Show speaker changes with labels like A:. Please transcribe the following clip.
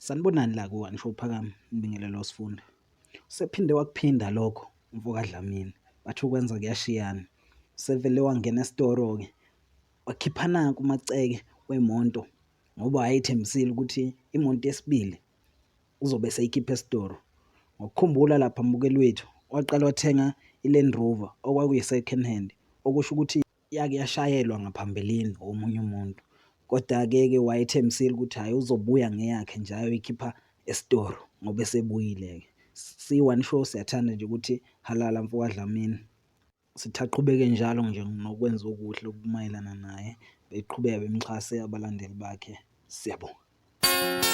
A: Sanibonani la ku-One Show Phakama, ngibingelele uSifunda. Usephinde wakuphinda lokho umfo kaDlamini, bathi ukwenza kuyashiyana. Usevele wangena esitoro-ke, wakhipha nanku umaceke wemonto ngoba wayethembisile ukuthi imoto yesibili uzobe eseyikhipha esitoro. Ngokukhumbula lapha mbukeli wethu, waqala wathenga i-Land Rover okwakuyi-second hand, okusho ukuthi yake yashayelwa ngaphambilini omunye umuntu. Koda-ke ke wayethembisile ukuthi hhayi uzobuya ngeyakhe nje ayoyikhipha esitoro ngoba esebuyile-ke. Siyi-One Show siyathanda nje ukuthi halala mfoka Dlamini. Sithi aqhubeke njalo nje nokwenza okuhle okumayelana naye, beqhubeka bemxhase abalandeli bakhe. Siyabonga.